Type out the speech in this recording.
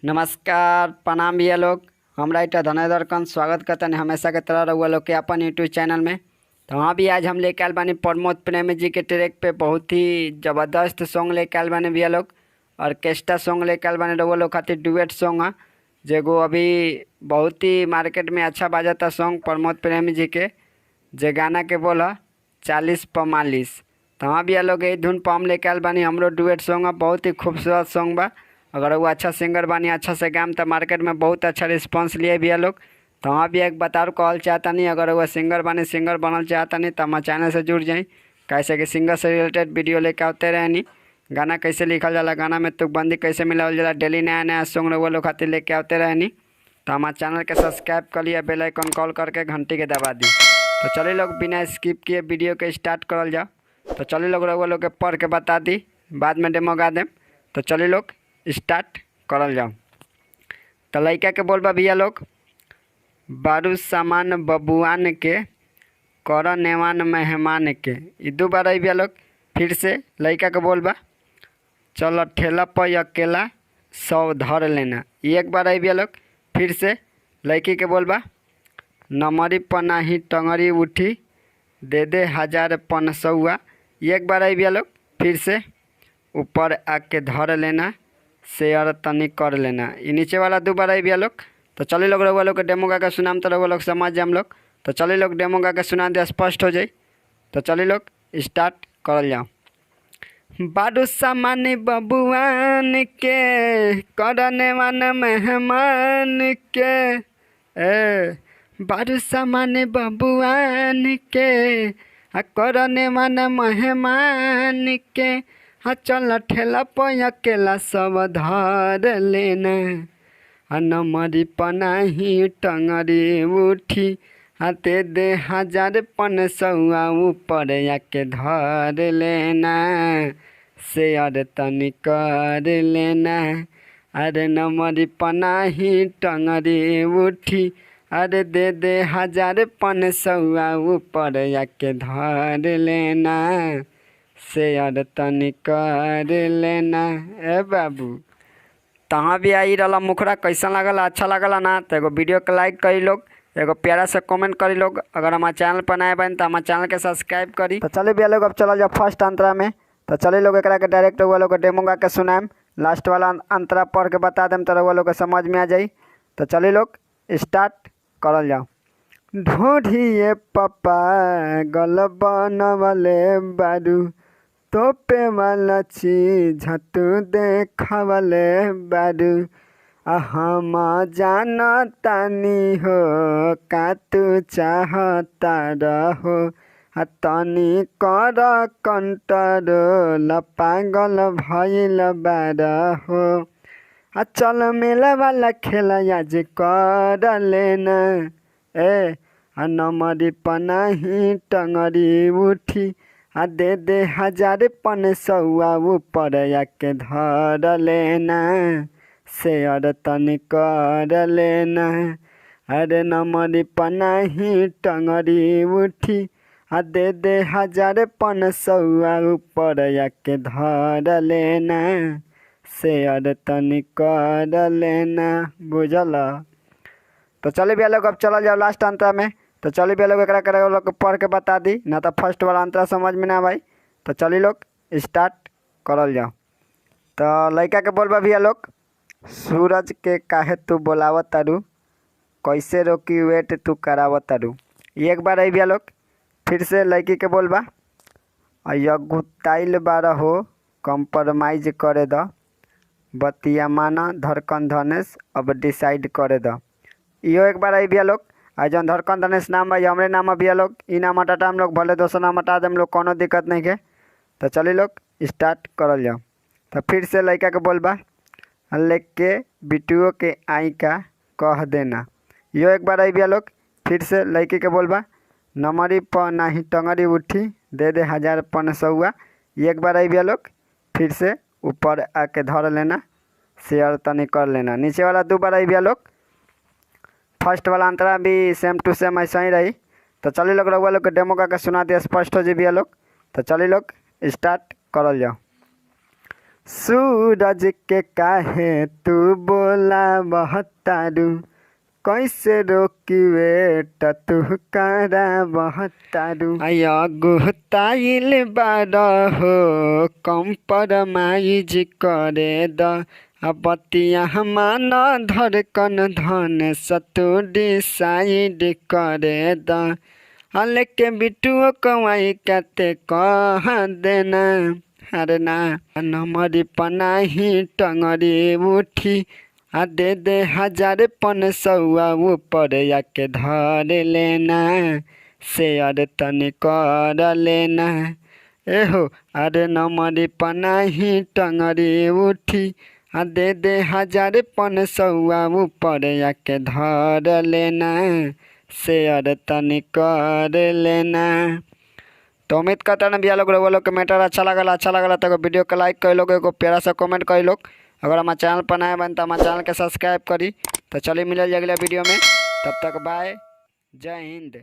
नमस्कार, प्रणाम भैया लोग। हम राइटर धनेदर स्वागत करतनी हमेशा के तरह रउआ लोग के अपन यूट्यूब चैनल में। तो हाँ भी आज हम लेके आयल बानी प्रमोद प्रेमी जी के ट्रैक पे बहुत ही ज़बरदस्त सॉन्ग लेके आयल बानी भैया लोग। ऑर्केस्ट्रा सॉन्ग लेके आयल बानी रउआ लोग खातिर, डुएट सॉन्ग है जेगो अभी बहुत ही मार्केट में अच्छा बाजता सॉन्ग प्रमोद प्रेमी जी के, जे गाना के बोल 40 पमालिस। तो हाँ भैया लोग यही धुन पर हम लेके आयल बानी, हमरो डुएट सॉन्ग है, बहुत ही खूबसूरत सॉन्ग बा। अगर वो अच्छा सिंगर बानी, अच्छा से गाम तो मार्केट में बहुत अच्छा रिस्पॉन्स लिए भैया लोग। तो हाँ भी एक बतार कहल चाहता नहीं, अगर वो सिंगर बानी, सिंगर बनल चाहता नहीं तो हमारे चैनल से जुड़ जाए। कैसे कि सिंगर से रिलेटेड वीडियो लेके आते रहनी, गाना कैसे लिखल जाला, गाना में तुकबंदी कैसे मिलावल जाला, डेली नया नया सॉन्ग रउआ लोग खातिर लेके आते रहनी। तो हमारे चैनल के सब्सक्राइब कर लिया, बेल आइकन कॉल करके घंटी के दबा दी। तो चलिए लोग बिना स्किप किए वीडियो के स्टार्ट करल जाओ। तो चलिए लोग रउआ लोग के पढ़ के बता दी, बाद में डेमो गा देम। तो चलिए लोग स्टार्ट करल जाओ। तो लड़का के बोलबा भैया लोग, बारू सामान बबुआन के कर नेवान मेहमान के, ई दू बार आई भैया लोग। फिर से लड़का के बोलबा, चलो ठेला पर अकेला 100 धर लेना, ई एक बार आई भैया लोग। फिर से लड़की के बोलबा, नमरी पनाही टंगरी उठी दे दे 1000 पनसौआ, एक बार आई भैया लोग। फिर से ऊपर आके धर लेना, शेयर तनी कर लेना, ये नीचे वाला दो बार आई भैया लोग। तो चलिए लोग रउआ लोग के डेमो गा के सुनाम तो रउआ लोग समझ जाम लोग। तो चलिए लोग डेमो गा के सुना दे, स्पष्ट हो जाए। तो चलिए लोग स्टार्ट करल जाओ। बारू सामान बबुआन के करने वान मेहमान के, ए बारू सामान बबुआन के करने वान मेहमान के, हाँ चल ठेला पर अकेला सब धर लेना, नमरी पनाही टंगरी उठी हाथे दे 1000 पनसौआ ऊपर आके धर लेना, शेयर तनी कर लेना, अरे नमरी पनाही टंगरी उठी अरे दे दे 1000 पनसौआ ऊपर आके धर लेना, शेयर तनी कर लेना। ए बाबू तहाँ भी आई रहा मुखड़ा कैसा लागल, अच्छा लागल ना? तो एगो वीडियो के लाइक करी लोग, एगो प्यारा से कमेंट करी लोग। अगर हमारे चैनल पर नए बन तो हमारे चैनल के सब्सक्राइब करी। तो चलिए भैया लोग अब चला जाओ फर्स्ट अंतरा में। तो चलिए लोग एकरा के डायरेक्ट रउआ लोग डेमो गा के सुनाएम, लास्ट वाला अंतरा पढ़ के बता देम तो रउआ लोग के समझ में आ जाई। तो चलिए लोग स्टार्ट करल जाओ। ढूढ़िए पप्पा गल बनवले बारू, तोपे वाला चीज तू देखवले बारू, हम जानतानी हो का तू चाहता रहो, तनी कर कंट्रोल पागल भइल बारहो, चल मेला वाला खेला आज कर लेना, ए नमरी पनाही टंगरी उठी आ दे दे 1000 पनसौआ ऊपर आके धर लेना, शेयर तनी कर लेना, अरे नमरी पनाही टंगरी उठी आ दे दे 1000 पनसौआ ऊपर आके धर लेना, शेयर तनी कर लेना। बुझल? तो चलिए भैया लोग अब चलल जाओ लास्ट अंतरा में। तो चलिए भैया लोग एकरा के लोग पढ़ के बता दी, ना तो फर्स्ट वाला अंतरा समझ में ना भाई। तो चलिए लोग स्टार्ट करल जाओ। तो लड़का के बोलबा भैया लोग, सूरज के काहे तू बोलावत तारू, कैसे रोकी वेट तू करावत तारू, एक बार आई भैया लोग। फिर से लड़की के बोलबा, यगुताइल बार हो कम्प्रोमाइज करे द, बतिया माना धड़कन धनेश अब डिसाइड करे द, इहो एक बार आई भैया लोग। आ जौन धड़कन धनेश नाम भाई हमरे नाम है भैया लोग, ई नाम हटाटा हम लोग, भले दोसर नाम हटा देम लोग, कोनो दिक्कत नहीं के। तो चलिए लोग स्टार्ट करल जाओ। तो फिर से लड़का के बोलबा, लेके बिटुओ के आई का कह देना, यो एक बार आई भैया लोग। फिर से लड़की के बोलबा, नमरी पनाही टंगरी उठी दे दे 1000 पनसौआ, एक बार आई भैया लोग। फिर से ऊपर आके धर लेना, शेयर तनी कर लेना, नीचे वाला दो बार आई भैया लोग। फर्स्ट वाला अंतरा भी सेम टू सेम ऐसा ही रही। तो चलिए लोग रउआ लोग के डेमो गा के सुना दिया, स्पष्ट हो जाए भैया लोग। तो चलिए लोग स्टार्ट करल जाओ। सूरज के काहे तू बोला बहतारू, कैसे रोकी वेट तू करा बहतारू। अया गुहताइल बार हो कंपरमाइज करे द, बतिया मान धड़कन धन सतु डिसाइड करे द। हल के बिटुओ कमाई कते कह देना, अरे ना नमरी पनाही टंगरी उठी, आ दे दे हजार पन सौआ ऊपर आके धर लेना, शेयर तनी कर लेना। एहो अरे नमरी पनाही टंगरी उठी, आ दे दे हजार पन सौआ ऊपर आके धर लेना, शेयर तनी कर लेना। तो उम्मीद करता ना भैया लोग रउआ लोग के मैटर अच्छा लगल, अच्छा लगल तो वीडियो के लाइक कर लोग, एगो प्यारा सा कमेंट कर लोग। अगर हमारे चैनल पर नया बन तो हमारे चैनल के सब्सक्राइब करी। तो चलिए मिलल अगला वीडियो में, तब तक बाय, जय हिंद।